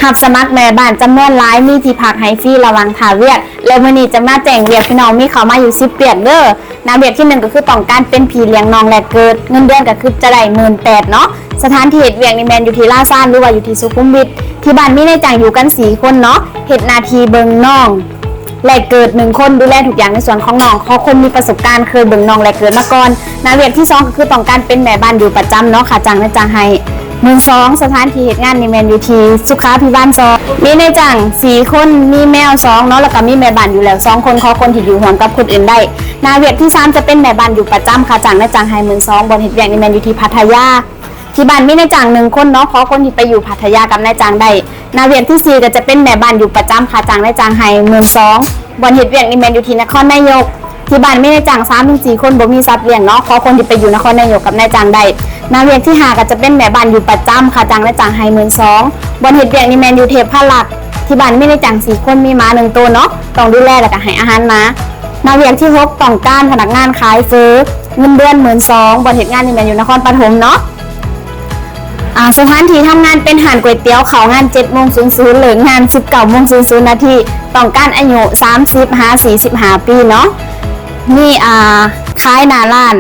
ຮັບສະໝັກແມ່ບ້ານຈຳນວນຫຼາຍ ມີທີ່ພັກໃຫ້ຟຣີລະຫວ່າງຖ້າວຽກ. ແລ້ວມື້ນີ້ຈະມາແຈ້ງວຽກ ພີ່ນ້ອງມີເຂົ້າມາຢູ່ສິບວຽກເດີ. ໜ້າວຽກທີໜຶ່ງກໍຄືຕ້ອງການເປັນພີ່ລ້ຽງນ້ອງແລກເກີດ, ເງິນເດືອນກໍຄືຈະໄດ້ໝື່ນແປດເນາະ. ສະຖານທີ່ເຮັດວຽກນີ້ແມ່ນຢູ່ທີ່ລາຊານ ຫຼືວ່າຢູ່ທີ່ສຸຂຸມວິດ. ທີ່ບ້ານມີນາຍຈ້າງຢູ່ກັນສີ່ຄົນເນາະ, ເຮັດໜ້າທີ່ເບິ່ງນ້ອງ ແລກເກີດໜຶ່ງຄົນ ດູແລທຸກຢ່າງໃນສ່ວນຂອງນ້ອງ. ຂໍຄົນມີປະສົບການເຄີຍເບິ່ງນ້ອງແລກເກີດມາກ່ອນ. ໜ້າວຽກທີສອງກໍຄືຕ້ອງການເປັນແມ່ບ້ານຢູ່ປະຈຳເນາະ, ຄ່າຈ້າງນາຍຈ້າງໃຫ້ໝື່ນສອງ. ສະຖານທີ່ເຮັດງານນີ້ແມ່ນຢູ່ທີ່ສຸຂາພິບານສອງ. ມີນາຍຈ້າງສີ່ຄົນ, ມີແມວສອງເນາະ, ແລ້ວກໍມີແມ່ບ້ານຢູ່ແລ້ວສອງຄົນ. ຂໍຄົນທີ່ຢູ່ຮ່ວມກັບຄົນອື່ນໄດ້. ໜ້າວຽກທີສາມຈະເປັນແມ່ບ້ານຢູ່ປະຈຳ, ຄ່າຈ້າງນາຍຈ້າງໃຫ້ໝື່ນສອງ. ບ່ອນເຮັດວຽກນີ້ແມ່ນຢູ່ທີ່ພັດທະຍາ. ທີ່ບ້ານມີນາຍຈ້າງໜຶ່ງຄົນເນາະ, ຂໍຄົນທີ່ໄປຢູ່ພັດທະຍາກັບນາຍຈ້າງໄດ້. ໜ້າວຽກທີສີ່ກໍຈະເປັນແມ່ບ້ານຢູ່ປະຈຳ, ຄ່າຈ້າງນາຍຈ້າງໃຫ້ໝື່ນສອງ. ບ່ອນເຮັດວຽກນີ້ແມ່ນຢູ່ທີ່ນະຄອນນາຍົກ. ທີ່ບ້ານມີນາຍຈ້າງສາມເຖິງສີ່ຄົນ, ບໍ່ມີສັດລ້ຽງເນາະ, ຂໍຄົນທີ່ໄປຢູ່ນະຄອນນາຍົກກັບນາຍຈ້າງໄດ້. ໜ້າວຽກທີຫ້າກໍຈະເປັນແມ່ບ້ານຢູ່ປະຈຳ, ຄ່າຈ້າງນາຍຈ້າງໃຫ້ໝື່ນສອງ. ບ່ອນເຮັດວຽກນີ້ແມ່ນຢູ່ເທພະລັກ. ທີ່ບ້ານມີນາຍຈ້າງສີ່ຄົນ, ມີໝາໜຶ່ງໂຕເນາະ, ຕ້ອງດູແລ ແລ້ວກໍໃຫ້ອາຫານໝາ. ໜ້າວຽກທີຫົກຕ້ອງການພະນັກງານຂາຍເຝີ, ເງິນເດືອນໝື່ນສອງ. ບ່ອນເຮັດງານນີ້ແມ່ນຢູ່ນະຄອນປະຖົມເນາະ. ອາ ສະຖານທີ່ທຳງານເປັນຮ້ານກ໋ວຍຕຽວ, ເຂົ້າງານເຈັດໂມງສູນສູນ, ເລີກງານສິບເກົ້າໂມງສູນສູນນາທີ. ຕ້ອງການອາຍຸສາມສິບຫາສີ່ສິບຫ້າປີເນາະ. ມີ ອາ ຂາຍໜ້າຮ້ານ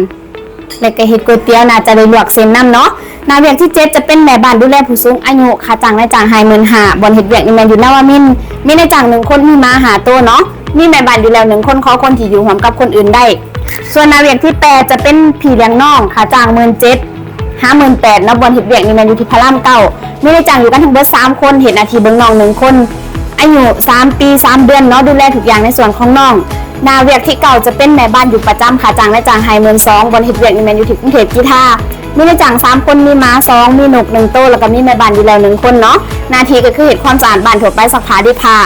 ແລະກໍເຮັດກ໋ວຍຕຽວ, ໜ້າຈະໄດ້ລວກເສັ້ນນຳເນາະ. ໜ້າວຽກທີເຈັດຈະເປັນແມ່ບ້ານດູແລຜູ້ສູງອາຍຸ, ຄ່າຈ້າງນາຍຈ້າງໃຫ້ໝື່ນຫ້າ. ບ່ອນເຮັດວຽກນີ້ແມ່ນຢູ່ນະວະມິນ. ມີນາຍຈ້າງໜຶ່ງຄົນ, ມີໝາຫ້າໂຕເນາະ, ມີແມ່ບ້ານຢູ່ແລ້ວໜຶ່ງຄົນ, ຂໍຄົນທີ່ຢູ່ຮ່ວມກັບຄົນອື່ນໄດ້. ສ່ວນໜ້າວຽກທີແປດຈະເປັນພີ່ລ້ຽງນ້ອງ, ຄ່າຈ້າງໝື່ນເຈັດຫາໝື່ນແປດເນາະ. ບ່ອນເຮັດວຽກນີ້ແມ່ນຢູ່ທີ່ພະລາມເກົ້າ. ມີນາຍຈ້າງຢູ່ກັນທັງເບິດສາມຄົນ, ເຮັດໜ້າທີ່ເບິ່ງນ້ອງໜຶ່ງຄົນ, ອາຍຸສາມປີສາມເດືອນເນາະ, ດູແລທຸກຢ່າງໃນສ່ວນຂອງນ້ອງ. ໜ້າວຽກທີເກົ້າຈະເປັນແມ່ບ້ານຢູ່ປະຈຳ, ຄ່າຈ້າງນາຍຈ້າງໃຫ້ໝື່ນສອງ. ບ່ອນເຮັດວຽກນີ້ແມ່ນຢູ່ທີ່ກຸງເທບກິທາ. ມີນາຍຈ້າງສາມຄົນ, ມີໝາສອງ, ມີນົກໜຶ່ງໂຕ ແລ້ວກໍມີແມ່ບ້ານຢູ່ແລ້ວໜຶ່ງຄົນເນາະ. ໜ້າທີ່ກໍຄືເຮັດຄວາມສະອາດບ້ານທົ່ວໄປ, ຊັກຜ້າ, ລີດຜ້າ.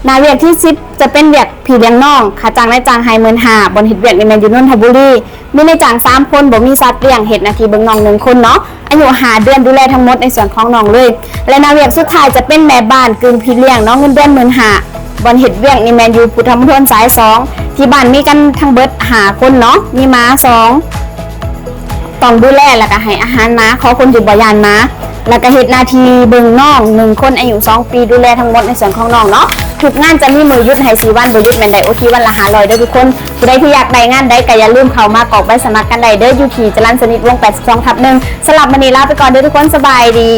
ໜ້າວຽກທີສິບຈະເປັນວຽກພີ່ລ້ຽງນ້ອງ, ຄ່າຈ້າງນາຍຈ້າງໃຫ້ໝື່ນຫ້າ. ບ່ອນເຮັດວຽກນີ້ແມ່ນຢູ່ນົນທະບູລີ. ມີນາຍຈ້າງສາມຄົນ, ບໍ່ມີສັດລ້ຽງ, ເຮັດໜ້າທີ່ເບິ່ງນ້ອງໜຶ່ງຄົນເນາະ, ອາຍຸຫ້າເດືອນ, ດູແລທັງໝົດໃນສ່ວນຂອງນ້ອງເລີຍ. ແລະໜ້າວຽກສຸດທ້າຍຈະເປັນແມ່ບ້ານກຶ່ງພີ່ລ້ຽງເນາະ, ເງິນເດືອນໝື່ນຫ້າ. ບ່ອນເຮັດວຽກນີ້ແມ່ນຢູ່ພຸດທະມົນທົນສາຍສອງ. ທີ່ບ້ານມີກັນທັງເບິດຫ້າຄົນເນາະ, ມີໝາສອງ, ຕ້ອງດູແລ ແລ້ວກໍໃຫ້ອາຫານໝາ, ຂໍຄົນທີ່ບໍ່ຢ້ານໝາ, ແລ້ວກໍເຮັດໜ້າທີ່ເບິ່ງນ້ອງໜຶ່ງຄົນອາຍຸສອງປີ, ດູແລທັງໝົດໃນສ່ວນຂອງນ້ອງເນາະ. ທຸກງານຈະມີມື້ຢຸດໃຫ້ສີ່ວັນ, ບໍ່ຢຸດແມ່ນໄດ້ໂອທີວັນລະຫ້າຮ້ອຍເດີທຸກຄົນ. ຜູ້ໃດທີ່ຢາກໄດ້ງານໃດກໍຢ່າລືມເຂົ້າມາກອກໃບສະໝັກກັນໄດ້ເດີ, ຢູ່ທີ່ຈະລັນສະນິດວົງແປດສິບສອງທັບໜຶ່ງ. ສຳລັບມື້ນີ້ລາໄປກ່ອນເດີທຸກຄົນ, ສະບາຍດີ.